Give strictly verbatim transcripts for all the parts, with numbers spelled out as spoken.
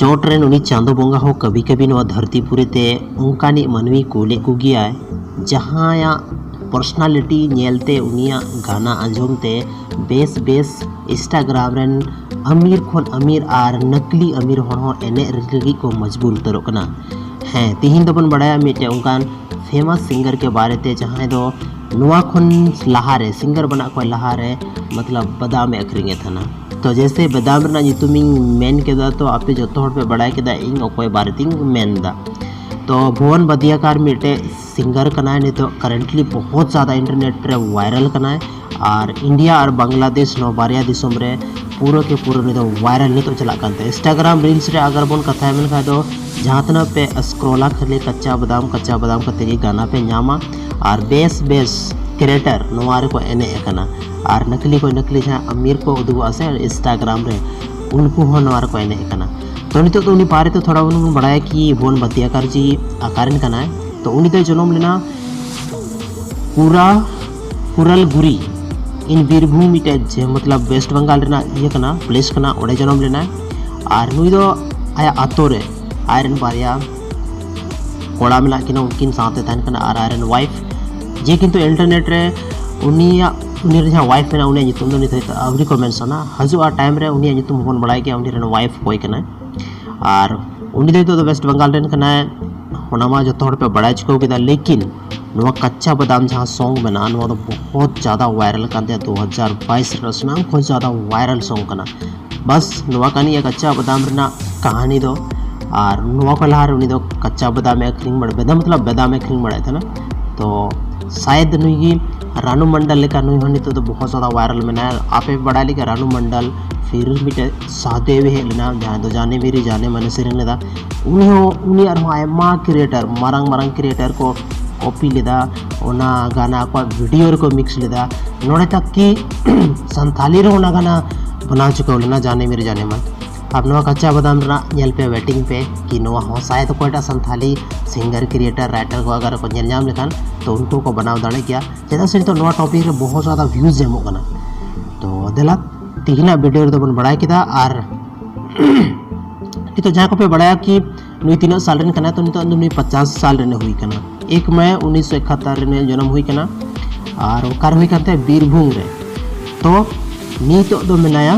ᱪᱚᱴ ᱨᱮᱱ ᱩᱱᱤ ᱪᱟᱸᱫᱚ ᱵᱚᱸᱜᱟ ᱦᱚᱸ ᱠᱟᱵᱷᱤ ᱠᱟᱵᱷᱤ ᱱᱚᱣᱟ ᱫᱷᱟᱹᱨᱛᱤ ᱯᱩᱨᱤ ᱛᱮ ᱚᱱᱠᱟᱱᱤᱡ ᱢᱟᱹᱱᱢᱤ ᱠᱩᱞᱮᱫ ᱠᱚᱜᱮᱭᱟᱭ, ᱡᱟᱦᱟᱸᱭᱟᱜ personality ᱧᱮᱞ ᱛᱮ, ᱩᱱᱤᱭᱟᱜ ᱜᱟᱱᱟ ᱟᱸᱡᱚᱢ ᱛᱮ ᱵᱮᱥ ᱵᱮᱥ Instagram ᱨᱮᱱ ᱟᱢᱤᱨ ᱠᱷᱚᱱ ᱟᱢᱤᱨ ᱟᱨ ᱱᱟᱠᱞᱤ ᱟᱢᱤᱨ ᱦᱚᱲ ᱦᱚᱸ ᱮᱱᱮᱡ ᱞᱟᱹᱜᱤᱫ ᱠᱚ ᱢᱚᱡᱽᱵᱩᱨ ᱩᱛᱟᱹᱨᱚᱜ ᱠᱟᱱᱟ᱾ ᱦᱮᱸ, ᱛᱤᱦᱤᱧ ᱫᱚᱵᱚᱱ ᱵᱟᱲᱟᱭᱟ ᱢᱤᱫᱴᱮᱱ ᱚᱱᱠᱟᱱ famous singer ᱠᱮ ᱵᱟᱨᱮ ᱛᱮ, ᱡᱟᱦᱟᱸᱭ ᱫᱚ ᱱᱚᱣᱟ ᱠᱷᱚᱱ ᱞᱟᱦᱟᱨᱮ, singer ᱵᱮᱱᱟᱜ ᱠᱷᱚᱱ ᱞᱟᱦᱟᱨᱮ, ᱢᱚᱛᱞᱚᱵ, ᱵᱟᱫᱟᱢ ᱮ ᱟᱹᱠᱷᱨᱤᱧᱮᱫ ᱛᱟᱦᱮᱱᱟ᱾ ᱛᱚ ᱡᱮᱭᱥᱮ ᱵᱟᱫᱟᱢ ᱨᱮᱱᱟᱜ ᱧᱩᱛᱩᱢᱤᱧ ᱢᱮᱱ ᱠᱮᱫᱟ, ᱛᱚ ᱟᱯᱮ ᱡᱚᱛᱚ ᱦᱚᱲ ᱯᱮ ᱵᱟᱲᱟᱭ ᱠᱮᱫᱟ ᱤᱧ ᱚᱠᱚᱭ ᱵᱟᱨᱮ ᱛᱤᱧ ᱢᱮᱱ ᱮᱫᱟ᱾ ᱛᱚ ᱵᱷᱩᱵᱚᱱ ᱵᱟᱫᱤᱭᱟᱠᱟᱨ ᱢᱤᱫᱴᱮᱡ singer ᱠᱟᱱᱟᱭ, ᱱᱤᱛᱚᱜ currently ᱵᱚᱦᱩᱛ ᱡᱟᱫᱟ internet ᱨᱮ viral ᱠᱟᱱᱟᱭ᱾ ᱟᱨ ᱤᱱᱰᱤᱭᱟ ᱟᱨ ᱵᱟᱝᱞᱟᱫᱮᱥ, ᱱᱚᱣᱟ ᱵᱟᱨᱭᱟ ᱫᱤᱥᱚᱢ ᱨᱮ ᱯᱩᱨᱟᱹ ᱠᱮ ᱯᱩᱨᱟᱹ ᱱᱤᱛᱚᱜ viral ᱱᱤᱛᱚᱜ ᱪᱟᱞᱟᱜ ᱠᱟᱱ ᱛᱟᱭᱟ᱾ Instagram reels ᱨᱮ ᱟᱜᱟᱨ ᱵᱚᱱ ᱠᱟᱛᱷᱟᱭᱟ ᱢᱮᱱᱠᱷᱟᱱ ᱫᱚ ᱡᱟᱦᱟᱸ ᱛᱤᱱᱟᱹᱜ ᱯᱮ scrollᱟ, ᱠᱷᱟᱹᱞᱤ ᱠᱟᱪᱪᱟ ᱵᱟᱫᱟᱢ, ᱠᱟᱪᱪᱟ ᱵᱟᱫᱟᱢ ᱠᱟᱛᱮ ᱜᱮ ᱜᱟᱱᱟ ᱯᱮ ᱧᱟᱢᱟ᱾ ᱟᱨ ᱵᱮᱥ ᱵᱮᱥ creator ᱱᱚᱣᱟ ᱨᱮᱠᱚ ᱮᱱᱮᱡ ᱟᱠᱟᱱᱟ᱾ ᱟᱨ ᱱᱟᱠᱞᱤ ᱠᱚ ᱱᱟᱠᱞᱤ ᱡᱟᱦᱟᱸ ᱟᱢᱤᱨ ᱠᱚ ᱩᱫᱩᱜᱚᱜᱼᱟ ᱥᱮ Instagram ᱨᱮ, ᱩᱱᱠᱩ ᱦᱚᱸ ᱱᱚᱣᱟ ᱨᱮᱠᱚ ᱮᱱᱮᱡ ᱟᱠᱟᱱᱟ᱾ ᱛᱚ ᱱᱤᱛᱚᱜ ᱫᱚ ᱩᱱᱤ ᱵᱟᱨᱮᱛᱮ ᱛᱷᱚᱲᱟ ᱵᱚᱱ ᱵᱟᱲᱟᱭᱟ ᱠᱤ ᱵᱷᱩᱵᱚᱱ ᱵᱟᱫᱤᱭᱟᱠᱟᱨ ᱡᱤ ᱚᱠᱟᱨᱮᱱ ᱠᱟᱱᱟᱭ᱾ ᱛᱚ ᱩᱱᱤ ᱫᱚᱭ ᱡᱚᱱᱚᱢ ᱞᱮᱱᱟ ᱯᱩᱨᱟ ᱯᱩᱨᱟᱞᱜᱩᱨᱤ in ᱵᱤᱨᱵᱷᱩᱢ, ᱢᱤᱫᱴᱮᱡ ᱡᱮ ᱢᱚᱛᱞᱚᱵ West Bengal ᱨᱮᱱᱟᱜ ᱤᱭᱟᱹ ᱠᱟᱱᱟ, place ᱠᱟᱱᱟ, ᱚᱸᱰᱮ ᱡᱚᱱᱚᱢ ᱞᱮᱱᱟᱭ᱾ ᱟᱨ ᱱᱩᱭ ᱫᱚ ᱟᱭᱟᱜ ᱟᱛᱳ ᱨᱮ ᱟᱡᱨᱮᱱ ᱵᱟᱨᱭᱟ ᱠᱚᱲᱟ ᱢᱮᱱᱟᱜ ᱠᱤᱱᱟ, ᱩᱱᱠᱤᱱ ᱥᱟᱶᱛᱮ ᱛᱟᱦᱮᱱ ᱠᱟᱱᱟ ᱟᱨ ᱟᱡᱨᱮᱱ wife, ᱡᱮ ᱠᱤᱱᱛᱩ internet ᱨᱮ ᱩᱱᱤᱭᱟᱜ, ᱩᱱᱤ ᱨᱮᱱ ᱡᱟᱦᱟᱸ wife ᱢᱮᱱᱟᱜᱼᱟ, ᱩᱱᱤᱭᱟᱜ ᱧᱩᱛᱩᱢ ᱫᱚ ᱱᱤᱛ ᱦᱟᱹᱵᱤᱡ ᱛᱮ ᱟᱹᱣᱨᱤ ᱠᱚ ᱢᱮᱱᱥᱚᱱᱟ᱾ ᱦᱤᱡᱩᱜᱼᱟ time ᱨᱮ ᱩᱱᱤᱭᱟᱜ ᱧᱩᱛᱩᱢ ᱦᱚᱸᱵᱚᱱ ᱵᱟᱲᱟᱭ ᱜᱮᱭᱟ, ᱩᱱᱤ ᱨᱮᱱ wife ᱚᱠᱚᱭ ᱠᱟᱱᱟᱭ᱾ ᱟᱨ ᱩᱱᱤ ᱫᱚ ᱱᱤᱛᱚᱜ ᱫᱚ West Bengal ᱨᱮᱱ ᱠᱟᱱᱟᱭ, ᱚᱱᱟ ᱢᱟ ᱡᱚᱛᱚ ᱦᱚᱲ ᱯᱮ ᱵᱟᱲᱟᱭ ᱪᱩᱠᱟᱹᱣ ᱠᱮᱫᱟ᱾ ᱞᱮᱠᱤᱱ ᱱᱚᱣᱟ ᱠᱟᱪᱪᱟ ᱵᱟᱫᱟᱢ ᱡᱟᱦᱟᱸ song ᱢᱮᱱᱟᱜᱼᱟ, ᱱᱚᱣᱟ ᱫᱚ ᱵᱚᱦᱩᱛ ᱡᱟᱫᱟ viral ᱠᱟᱱ ᱛᱟᱭᱟ ᱫᱩ ᱦᱟᱡᱟᱨ ᱵᱟᱭᱤᱥ ᱨᱮ, ᱥᱟᱱᱟᱢ ᱠᱷᱚᱱ ᱡᱟᱫᱟ viral song ᱠᱟᱱᱟ᱾ ᱵᱟᱥ ᱱᱚᱣᱟ ᱠᱟᱱ ᱜᱮᱭᱟ ᱠᱟᱪᱪᱟ ᱵᱟᱫᱟᱢ ᱨᱮᱱᱟᱜ ᱠᱟᱹᱦᱱᱤ ᱫᱚ᱾ ᱟᱨ ᱱᱚᱣᱟ ᱠᱷᱚᱱ ᱞᱟᱦᱟᱨᱮ ᱩᱱᱤ ᱫᱚ ᱠᱟᱪᱪᱟ ᱵᱟᱫᱟᱢ ᱮ ᱟᱹᱠᱷᱨᱤᱧ ᱵᱟᱲᱟᱭ, ᱵᱟᱫᱟᱢ ᱢᱚᱛᱞᱚᱵ ᱵᱟᱫᱟᱢ ᱮ ᱟᱹᱠᱷᱨᱤᱧ ᱵᱟᱲᱟᱭᱮᱫ ᱛᱟᱦᱮᱱᱟ᱾ ᱛᱚ ᱥᱟᱭᱮᱫ ᱱᱩᱭ ᱜᱮ ᱨᱟᱱᱩ ᱢᱚᱱᱰᱚᱞ ᱞᱮᱠᱟ ᱱᱩᱭ ᱦᱚᱸ ᱱᱤᱛᱚᱜ ᱫᱚ ᱵᱚᱦᱩᱛ ᱡᱟᱫᱟ viral ᱢᱮᱱᱟᱭᱟ᱾ ᱟᱯᱮ ᱵᱟᱲᱟᱭ ᱞᱮᱠᱟ ᱨᱟᱱᱩ ᱢᱚᱱᱰᱚᱞ ᱯᱷᱤᱨ ᱢᱤᱫᱴᱮᱡ ᱥᱟᱦᱫᱮᱣ ᱦᱮᱡ ᱞᱮᱱᱟ, ᱡᱟᱦᱟᱸ ᱫᱚ ᱡᱟᱱᱮ ᱢᱮᱨᱮ ᱡᱟᱱᱮ ᱢᱟᱱᱮ ᱥᱮᱨᱮᱧ ᱞᱮᱫᱟ᱾ ᱩᱱᱤ ᱦᱚᱸ, ᱩᱱᱤ ᱟᱨᱦᱚᱸ ᱟᱭᱢᱟ creator, ᱢᱟᱨᱟᱝ ᱢᱟᱨᱟᱝ creator ᱠᱚ copy ᱞᱮᱫᱟ, ᱚᱱᱟ ᱜᱟᱱᱟ ᱟᱠᱚᱣᱟᱜ video ᱨᱮᱠᱚ mix ᱞᱮᱫᱟ᱾ ᱱᱚᱰᱮ ᱛᱟᱠ ᱠᱤ ᱥᱟᱱᱛᱷᱟᱞᱤ ᱨᱮᱦᱚᱸ ᱚᱱᱟ ᱜᱟᱱᱟ ᱵᱮᱱᱟᱣ ᱪᱩᱠᱟᱹᱣ ᱞᱮᱱᱟ, ᱡᱟᱱᱮ ᱢᱮᱨᱮ ᱡᱟᱱᱮ ᱢᱟᱱ᱾ ᱟᱨ ᱱᱚᱣᱟ ᱠᱟᱪᱪᱟ ᱵᱟᱫᱟᱢ ᱨᱮᱱᱟᱜ ᱧᱮᱞ ᱯᱮ, waiting ᱯᱮ ᱠᱤ ᱱᱚᱣᱟ ᱦᱚᱸ ᱥᱟᱭᱮᱫ ᱚᱠᱚᱭᱴᱟᱜ ᱥᱟᱱᱛᱷᱟᱞᱤ singer, creator, writer ᱠᱚ ᱟᱜᱟᱨ ᱠᱚ ᱧᱮᱞ ᱧᱟᱢ ᱞᱮᱠᱷᱟᱱ, ᱛᱚ ᱩᱱᱠᱩ ᱠᱚ ᱵᱮᱱᱟᱣ ᱫᱟᱲᱮ ᱠᱮᱭᱟ, ᱪᱮᱫᱟᱜ ᱥᱮ ᱱᱤᱛᱚᱜ ᱱᱚᱣᱟ topic ᱨᱮ ᱵᱚᱦᱩᱛ ᱡᱟᱫᱟ views ᱧᱟᱢᱚᱜ ᱠᱟᱱᱟ᱾ ᱛᱚ ᱫᱮᱞᱟ, ᱛᱤᱦᱤᱧᱟᱜ video ᱨᱮᱫᱚ ᱵᱚᱱ ᱵᱟᱲᱟᱭ ᱠᱮᱫᱟ᱾ ᱟᱨ ᱱᱤᱛᱚᱜ ᱡᱟᱦᱟᱸ ᱠᱚᱯᱮ ᱵᱟᱲᱟᱭᱟ ᱠᱤ ᱱᱩᱭ ᱛᱤᱱᱟᱹᱜ ᱥᱟᱞ ᱨᱮᱱ ᱠᱟᱱᱟᱭ, ᱛᱚ ᱱᱤᱛᱚᱜ ᱫᱚ ᱱᱩᱭ ᱯᱚᱪᱟᱥ ᱥᱟᱞ ᱨᱮᱱᱮ ᱦᱩᱭ ᱠᱟᱱᱟ᱾ ᱮᱠ ᱢᱟᱭ ᱩᱱᱤᱥᱥᱚ ᱮᱠᱟᱛᱛᱳᱨ ᱨᱮᱱᱮ ᱡᱚᱱᱚᱢ ᱦᱩᱭ ᱠᱟᱱᱟ᱾ ᱟᱨ ᱚᱠᱟᱨᱮ ᱦᱩᱭ ᱠᱟᱱ ᱛᱟᱭᱟ? ᱵᱤᱨᱵᱷᱩᱢ ᱨᱮ᱾ ᱛᱚ ᱱᱤᱛᱚᱜ ᱫᱚ ᱢᱮᱱᱟᱭᱟ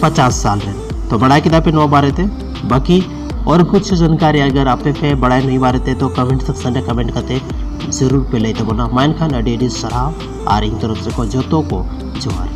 ᱯᱚᱪᱟᱥ ᱥᱟᱞ ᱨᱮ᱾ ᱛᱚ ᱵᱟᱲᱟᱭ ᱠᱮᱫᱟ ᱯᱮ ᱱᱚᱣᱟ ᱵᱟᱨᱮᱛᱮ᱾ ᱵᱟᱠᱤ ᱚᱨ ᱠᱩᱪᱷ ᱡᱟᱱᱠᱟᱨᱤ ᱟᱜᱟᱨ ᱟᱯᱮ ᱯᱮ ᱵᱟᱲᱟᱭ ᱱᱩᱭ ᱵᱟᱨᱮᱛᱮ, ᱛᱚ ᱠᱚᱢᱮᱱᱴ ᱥᱮᱠᱥᱚᱱ ᱨᱮ ᱠᱚᱢᱮᱱᱴ ᱠᱟᱛᱮ ᱡᱟᱹᱨᱩᱲ ᱯᱮ ᱞᱟᱹᱭ ᱛᱟᱵᱚᱱᱟ᱾ ᱢᱟ ᱮᱱᱠᱷᱟᱱ ᱟᱹᱰᱤ ᱟᱹᱰᱤ ᱥᱟᱨᱦᱟᱣ ᱟᱨ ᱤᱧ ᱛᱚᱨᱚᱯ ᱥᱮᱫ ᱠᱷᱚᱱ ᱡᱚᱛᱚ ᱠᱚ ᱡᱚᱦᱟᱨ᱾